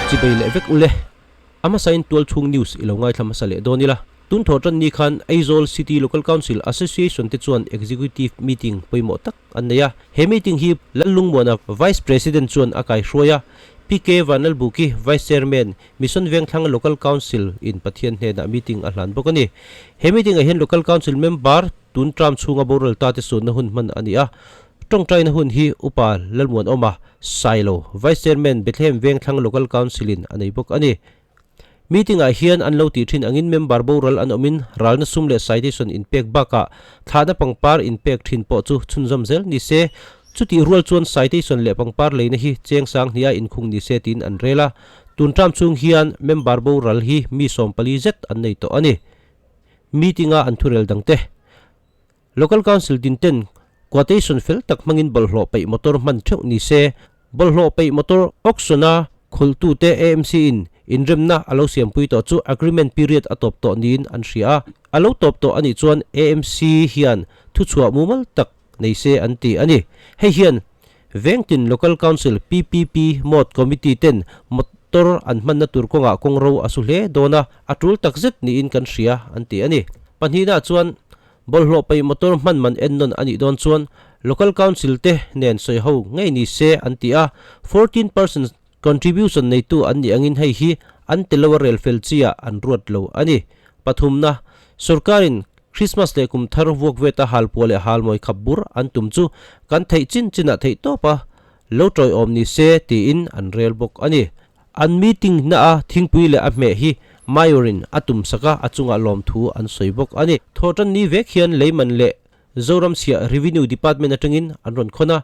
Chibei leh vek ule. A hmasain tualchhung news i lo ngaithla hmasa leh dawn ila. Tun thawh tan ni khan Aizawl City Local Council Association te chuan Executive Meeting pawimawh tak an nei a. He meeting hi Lallungmuana Vice President chuan a kaihruai a. PK Vanlalbuki Vice Chairman, Mission Vengthlang Local Council in Pathian hnenah meeting a hlan bawk a ni. He meeting ah hian Local Council member tun term chhunga boral ta te sunna hun hman a ni a. Tawngtaina hun hi Upa Lalmuanawma Sailo, Vice Chairman, Bethlehem Vengthlang Local Council in a nei bawk a ni. Meeting ah hian an lo tih thin angin member boral an awmin ralna sum leh citation inpek bakah thlahna pangpar inpek thin pawh chu chhunzawm zel ni se. Chutih rual chuan citation leh pangpar leina hi cheng sang hniha inkhung ni se tiin an rel a. Tun term chhung hian member boral hi mi 14 zet an nei tawh a ni. Meeting a an thurel dangte. Local Council din ten quotation fel tak hmangin bawlhhlawh peih motor hman theuh ni se, bawlhhlawh peih motor auction a khulhtute AMC in inremna a lo siampui tawh chu agreement period a tawp tawh niin an hria a, a lo tawp tawh anih chuan AMC hian thuchhuah mumal tak nei se an ti a ni. Hei hian Vengtin Local Council PPP Mode Committee ten motor an hmanna tur kawngah kawngro a su hle dawn a, a tul takzet niin kan hria an ti a ni. Pahnihna chuan Bawlhhlawh peih motor hman man en nawn a nih dawn chuan Local Council te nen sawi ho ngei ni se an ti a, 14% contribution neitu an nih angin hei hi an tel lo a rel fel chi ah an ruat lo a ni. Pathumna, Sorkarin Christmas leh kum thar vuak veta halpuah leh halmawi khap bur an tum chu kan theih chin chinah theih tawp a lo tawiawm ni se tiin an rel bawk a ni. An meeting na a thingpui leh a hmeh hi Mayor-in a tum sak a, a chungah lawmthu an sawi bawk a ni. Thawhtan ni vek hian Leiman leh Zoram chhiah Revenue Department atangin an rawn khawn a,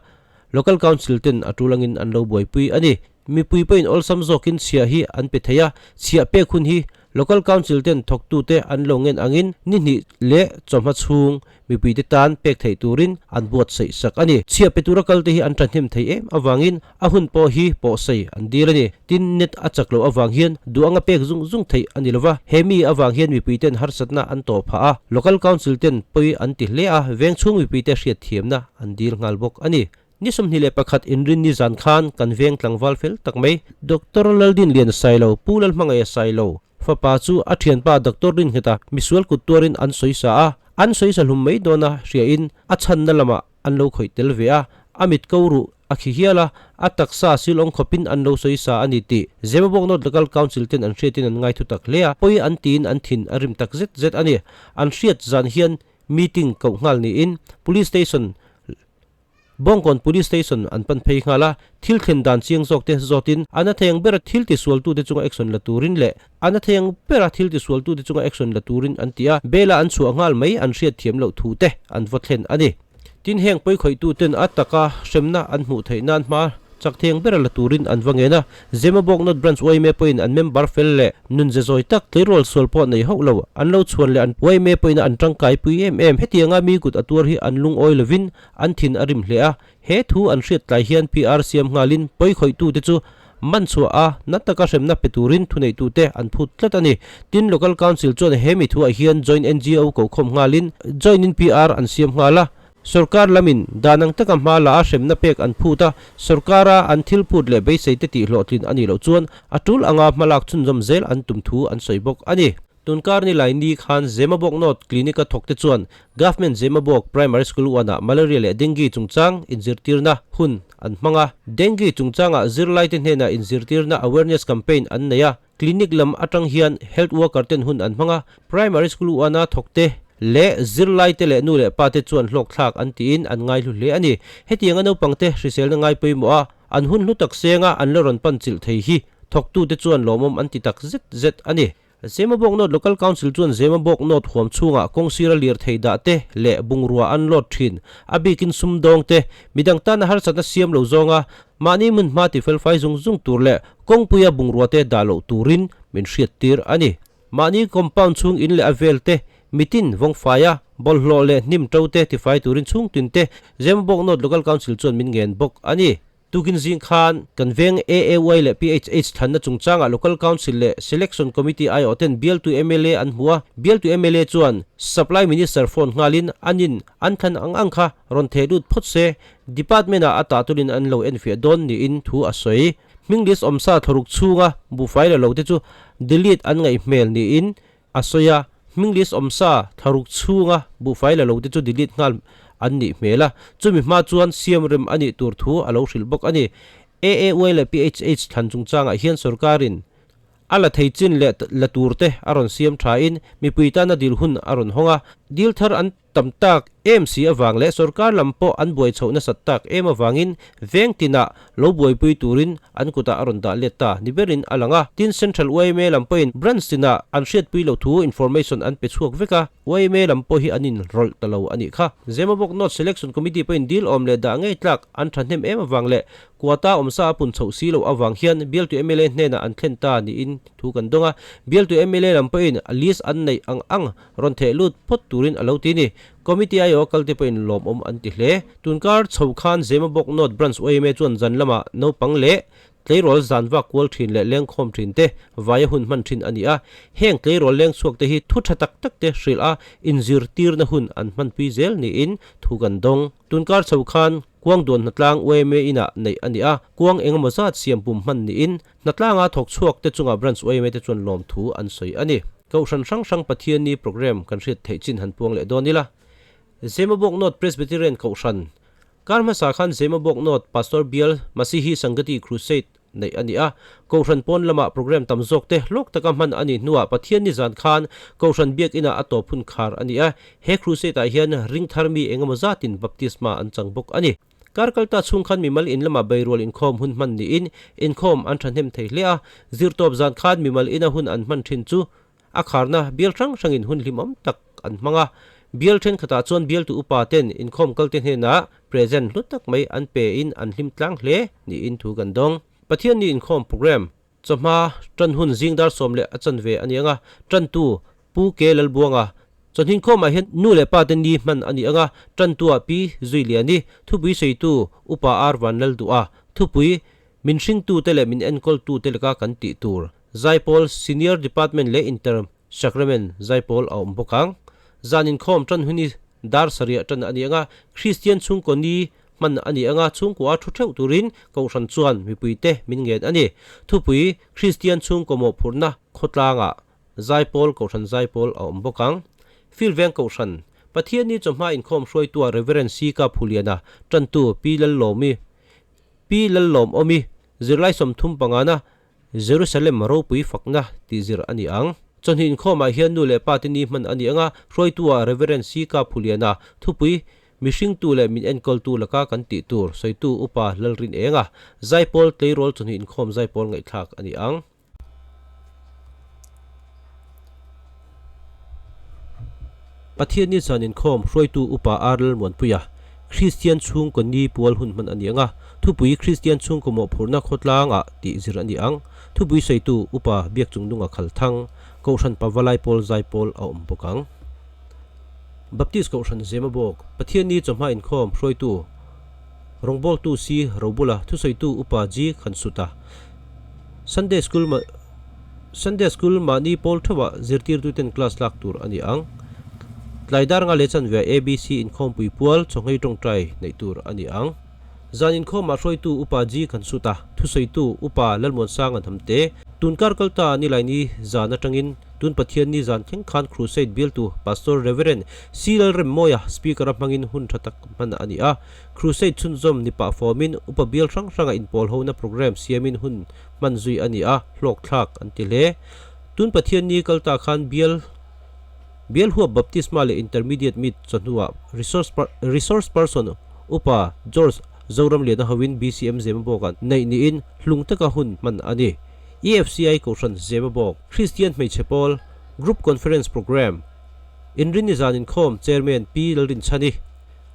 Local Council ten a tul angin an lo buaipui a ni. Mipui pawhin awlsam zawkin chhiah hi an pe thei a, chhiah pek hun hi Local Council ten thawktute an lo ngen angin ni hnih leh chawhma chhung mipuite tan pek theih turin an buatsaih sak a ni. Chhiah pe tura kalte hi an thahnem thei em avangin a hun pawh hi pawhsei an dil a ni. Tin, net a chak loh avang hian duh anga pek zung zung theih a ni lova, he mi avang hian mipuiten harsatna an tawh phah a, Local Council ten pawi an ti hle a, vengchhung mipuite hriatthiamna an dil nghal bawk a ni. Ni 21 inrinni zan khan kan veng tlangval fel tak mai, Doctor Laldinlian Sailo, Pu Lalhmangaia Sailo, fapa chu a thianpa Doctor Ringheta misual kut tuarin an sawi sa a, an sawi sa hlum mai dawna hriain a chhanna lamah an lo khawih tel ve a, a mit ko ruh a khi hial a, a taksa silawng khawpin an lo sawi sa a ni tih Zemabawk North Local Council ten an hriatin an ngaithu tak hle a, pawi an tiin an thin a rim tak zet zet a ni. An hriat zan hian meeting koh nghal niin Police Station Bawngkawn Police Station an pan phei nghal a, thil thlen dan chiang zawk te zawtin a na thei ang bera thil tisualtute chunga action la turin leh a na thei ang bera thil tisualtute chunga action la turin an ti a, bail-a an chhuah nghal mai an hriat thiam loh thu te an va thlen a ni. Tin, heng pawikhawihtu ten a taka hremna an hmuh theih nan hma chak thei ang bera la turin an va ngen a, Zemabawk North Branch yma pawhin an member fel leh nun ze zawi tak tleirawl sual pawh nei hauh lo an lo chhuan leh an yma pawhin an tangkai pui em em. Hetianga mi kut a tuar hi an lungawi lovin An thin a rim hle a, he thu an hriat tlai hian PR siam nghalin pawikhawih-tute chu man chhuah a, na taka hremna pe turin thuneihtute an phut tlat a ni. Tin, Local Council chuan he mi thuah hian Joint NGO kohkhawm nghalin Joint in PR an siam nghal a, Sorkar lamin dan ang taka hma la a hremna pek an phut a, sorkara an thil phut leh beiseite tihhlawhtlin a nih loh chuan a tul anga hmalak chhunzawm zel an tum thu an sawi bawk a ni. Tunkar ni lai ni khan Zemabawk North Clinic-a thawkte chuan Government Zemabawk Primary School 1-ah Malaria leh Dengue chungchang inzirtirna hun an hmang a. Dengue chungchangah zirlaite hnenah inzirtirna awareness campaign an nei a. Clinic lam atang hian Health Worker ten hun an hmang a. Primary School 1-a thawkte leh zirlaite leh nu leh pate chuan hlawkthlak an tiin an ngaihlu hle a ni. Hetianga naupangte hriselna ngai pawimawh a, an hun hlu tak senga an la rawn pan chilh thei hi thawktute chuan lawmawm an ti tak zet zet a ni. Zemabawk North Local Council chuan Zemabawk North huam chhungah kawngsira lirthei dah te leh bungrua an load thin. A bikin sumdawng te, midang tana harsatna siam lo zawnga mahni hmun hma tifelfai zung zung tur leh kawngpuia bungrua te dah loh turin min hriattir a ni. Mahni compound chhung in leh a vel te, mitin vawngfaia bawlhhlawh leh hnim to te tifai turin chhungtin te Zemabawk North Local Council chuan min ngen bawk a ni. Tukin zing khan kan veng AAY leh PHH thlanna chungchangah Local Council leh Selection Committee aiawhten bialtu mla an hmu a, bialtu mla chuan Supply Minister phone nghalin anin an thlan ang ang kha rawn theh lut phawt se, Department-ah a tahtulin an lo enfiah dawn niin thu a sawi. Hming list awmsa thlaruk chhunga buhfai la lo te chu delete an ngaih hmel niin a sawi a, hming list awmsa thlaruk chhunga buhfai la lo te chu delete nghal an nih hmel a, chumi hma chuan siam rem a nih tur thu a lo hrilh bawk a ni. AAY leh PHH thlan chungchangah hian sorkarin a la thei chin leh la tur te a rawn siam thain mipui tana dil hun a rawn hawng a, dil thar an Tam tak em si avang leh sorkar lam pawh an buai chhoh nasat tak em avangin veng tinah lo buaipui turin an kutah a rawn dah let ta ni berin a lang a. Tin, Central yma lam pawhin branch tinah an hriatpui loh thu information an pe chhuak vek a, yma lam pawh hi an inrawlh ta lo a nih kha. Zemabawk North Selection Committee pawhin dil awm leh dah ngei tlak an thahnem em avang leh quota awmsa a pun chhoh si loh avang hian bialtu mla hnenah an thlen ta niin thu kan dawng a. Bialtu mla lam pawhin list an neih ang ang Rawn theh lut phawt turin a lo ti ni. Committee aiawh kalte pawhin lawmawm an ti hle. Tunkar chho khan Zemabawk North Branch yma chuan zan lamah naupang leh tleirawl zan vak kual thin leh lengkhawm thin te vaia hun hman thin a ni a. Heng tleirawl leng chhuak te hi thu tha tak tak te hrilh a inzirtirna hun an hmanpui zel niin thu kan dawng. Tunkar chho khan Kuangduan hnatlang yma inah neih a ni a, kuang engemaw zat siam pum hman niin Hnatlanga thawk chhuak te chunga Branch yma te chuan lawmthu an sawi a ni. Kohhran hrang hrang Pathianni programme kan hriat theih chin han puang leh dawn ila. Zemabawk North Presbyterian Kohhran Kar hmasa khan Zemabawk North Pastor Bial Masihi Sangati Crusade neih a ni a. Kohhran pawn lamah programme tam zawk te hlawk taka hman a nih hnuah Pathianni zan khan Kohhran Biakinah a tawp hun khar a ni a. He crusade ah hian ringthar mi engemaw zatin baptisma an chang bawk a ni. Kar kalta chhung khan mimal in lama beirual inkhawm hun hman niin inkhawm an thahnem thei hle a, zirtawp zan khan mimal ina hun an hman thin chu a kharna bial hrang hrangin hun hlimawm tak an hmang a. Bial thenkhatah chuan bialtu upa ten inkhawm kalte hnenah present hlu tak mai an pe in an hlim tlang hle niin thu kan dawng. Pathianni inkhawm programme Chawhma tan hun zing dar sawm leh a chanve a ni ang a, tantu Pu K Lalbuanga chawhnin khawmah hian nu leh pa te ni hman a ni ang a, tantua Pi Zuiliani, thupui sawitu Upa R Van Lalduha, thupui min hringtute leh min enkawltute leka kan tih tur Zaipawl Senior Department leh Inter Sacrament Zaipawl a awm bawk ang. Zan inkhawm tan hun hi dar sarih tan a ni ang a, Kristian chhungkaw ni hman a ni ang a, chhungkua thu theuh turin Kohhran chuan mipuite min ngen a ni. Thupui, Kristian chhungkaw mawhphurhna khawtlangah Zaipawl Kohhran Zaipawl a awm bawk ang. Filveng Kohhran, Pathianni chawhma inkhawm hruaitua Reverend CK Phuliana, tantu Pi Lallawmi, Pi Lallawmawmi, zirlai 30 pangana, Jerusalem ropui fakna tih zir a ni ang. Chawhni inkhawmah hian nu leh pa te ni hman a ni ang a, hruaitua Rev. CK Phuliana thupui mihringtu leh min enkawltu laka kan tih tur sawitu Upa Lalrin Enga Zaipawl tleirawl chawhni inkhawm zaipawl ngaihthlak a ni ang. Pathianni zan inkhawm hruaitu Upa R Lalmuanpuia, Kristian chhungkaw ni pual hun hman a ni ang a, thupui Kristian chhungkaw mawhphurhna khawtlangah tih zir a ni ang. Thupui sawitu Upa Biakchungnunga Khalthang, Kohhran Pavalai Pawl Zaipawl a awm bawk ang. Baptist Kohhran Zemabawk, Pathianni chawhma inkhawm hruaitu Rawngbawltu C Robula, thusawitu Upa G Khansuta, Sunday School Sunday School mahni pawl theuhah zirtirtuten class lak tur a ni ang. Tlai dar nga leh chanve ABC inkhawmpui pual chawhngei tawngtai neih tur a ni ang. Zan inkhawmah hruaitu Upa G kan sut a, thusawitu Upa Lalmuansanga Hnamte, tun kar kal ta Nilaini zan atangin tun Pathianni zan thleng khan Crusade bialtu Pastor Rev. C Lalremmawia speaker a hmangin hun tha tak hman a ni a. Crusade chhunzawm ni pah fawmin Upa bial hrang hranga inpawl hona programme siamin hun hman zui a ni a, hlawkthlak an ti hle. Tun Pathianni kal ta khan bial Bial huap Baptisma leh Intermediate Meet chawhnuah Resource Resource Person Upa George Zoramliana hoin BCM Zemabawkah neih niin hlung taka hun hman a ni. EFCI Kohhran Zemabawk Kristian Hmeichhe Pawl Group Conference Programme Inrinni zan inkhawm Chairman Pi Lalrinchhani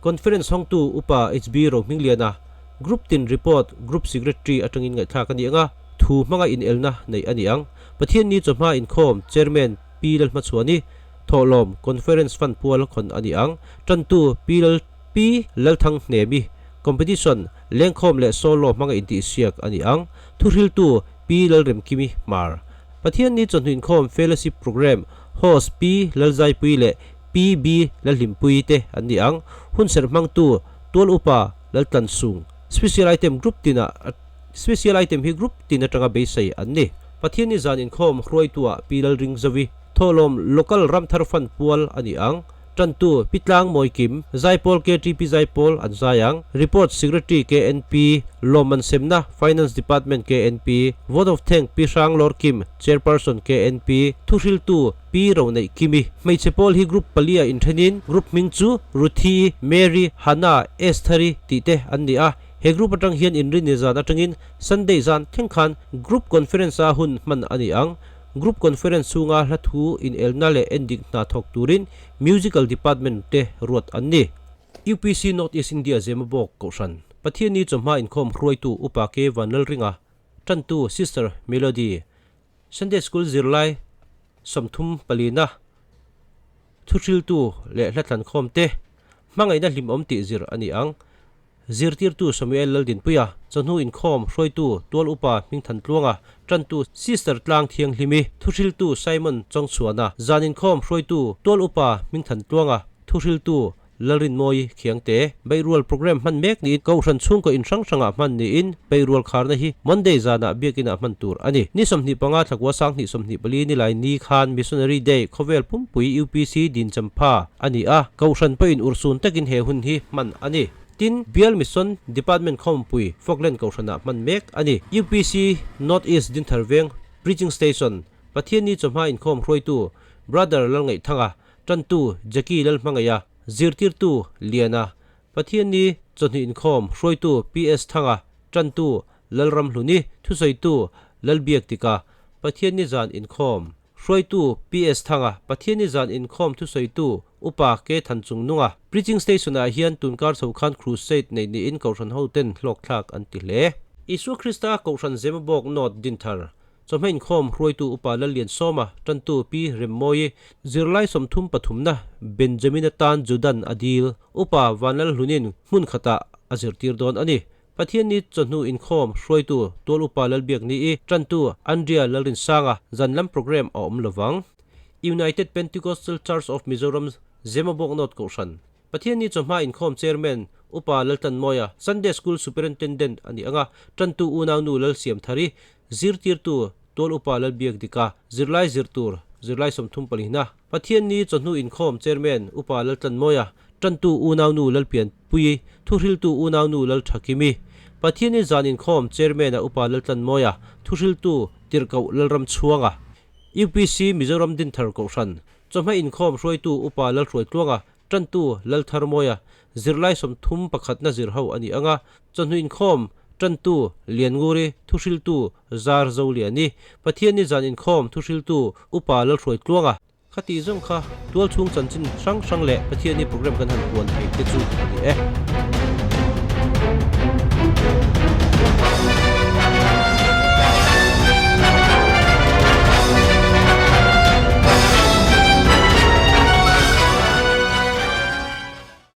Conference hawngtu Upa HB Rohmingliana Group tin report Group Secretary atangin ngaihthlak a ni ang a, thu hmanga inelna neih a ni ang. Pathianni chawhma inkhawm Chairman Pi Lalhmachhuani thawhlawm Conference Fund pual khawn a ni ang. Tantu Pi Lal Pi Lalthanghnemi Competition, Lengkhawm leh Solo hmanga intihsiak a ni ang. Thuhriltu, Pi Lalremkimi Hmar. Pathianni chawhnu inkhawm Fellowship Programme Host Pi Lalzaipui leh Pi B Lalhlimpuii te an ni ang. Hunserh hmangtu, Tual Upa Laltlansung. Special Item Group tinah Special Item hi Group tin atanga beisei an ni. Pathianni zan inkhawm hruaituah Pi Lalringzovi Thawhlawm Local Ramthar Fund pual a ni ang. Tantu, Pi Tlang Mawikim, Zaipawl KTP Zaipawl an zai ang, Report Secretary KNP, Lawmman Semna, Finance Department KNP, Vote of Thank Pi Hrang Lawrkim, Chairperson KNP, Thuhriltu, Pi Roneih Kimi. Hmeichhe pawl hi Group palia inthenin Group hming chu Ruthi, Mary, Hannah, Estheri tih te an ni a. He group atang hian Inrinni zan atangin Sunday zan thleng khan Group Conference-a hun hman a ni ang. Group Conference chhunga hla thu inelna leh endik hna thawk turin Musical Department te ruat an ni. UPC North East India Zemabawk Kohhran Pathianni chawhma inkhawm hruaitu Upa K Vanlalringa, Tantu Sister Melody, Sunday School zirlai 30 palina, thuhriltu leh hla thlankhawm te hmangaihna hlimawm tih zir a ni ang. Zirtirtu Samuel Laldinpuia, chawhnu inkhawm hruaitu Tual Upa Hmingthantluanga, tantu Sister Tlang Thianghlimi, thuhriltu Simon Chawngchhuana, zan inkhawm hruaitu Tual Upa Hmingthantluanga, thuhriltu Lalrinmawi Khiangte. Beihrual programme hman mek niin Kohhran chhungkaw in hrang hrangah hman niin beihrual kharna hi Monday zanah biakinah hman tur a ni. Ni 25 thlakua 2024 nilai ni khan Missionary Day khawvel pumpui UPC Dinchampha a ni a, Kohhran pawhin urhsun takin he hun hi hman a ni. Tin, Bial Mission Department khawmpui Falkland Kohhranah hman mek a ni. UPC North East Dinthar Veng Preaching Station, Pathianni chawhma inkhawm hruaitu Brother Lalngaihthanga, Tantu Jackie Lalhmangaia, Zirtirtu Liana, Pathianni chawhni inkhawm hruaitu PS Thanga, Tantu Lalramhluni, Thusawitu Lalbiaktika, Pathianni zan inkhawm. Hruaitu PS Thanga, Pathianni zan inkhawm thusawitu Upa K Thanchungnunga, Preaching Station-ah hian tunkar chho khan Crusade neih niin Kohhran hoten hlawkthlak an ti hle. Isua Krista Kohhran Zemabawk North Dinthar, Chawhma inkhawm hruaitu Upa Lalliansawma, Tantu Pi Remmawi, Zirlai 30 pathumna Benjamin atan Judan a dil, Upa Vanlalhlunin hmun khatah a zirtir dawn a ni. Pathianni chawhnu inkhawm hruaitu Tual Upa Lalbiakni-i tantu Andrea Lalrinsanga zan lam programme a awm lovang. United Pentecostal Church of Mizoram Zemabawk North Kohhran Pathianni chawhma inkhawm Chairman Upa Laltanmawia Sunday School Superintendent a ni ang a, tantu unaunu Lalsiamthari, zirtirtu Tual Upa Lalbiakdika, zirlai zirtur zirlai 34na Pathianni chawhnu inkhawm Chairman Upa Laltlanmawia, Tantu unaunu Lalpianpuii, Thuhriltu unaunu Lalthakimi, Pathianni zan inkhawm Chairman-a Upa Laltlanmawia, Thuhriltu Tirhkoh Lalramchhuanga, UPC Mizoram Dinthar Kohhran, Chawhma inkhawm hruaitu Upa Lalhruaitluanga, Tantu Laltharmawia, zirlai 31na zir ho a ni ang a, chawhnu inkhawm Tantu Liannguri, Thuhriltu Zar Zoliani, Pathianni zan inkhawm Thuhriltu Upa Lalhruaitluanga. Khati zawng kha tualchhung chanchin hrang hrang leh Pathianni programme kan han puan theih te chu a ni e.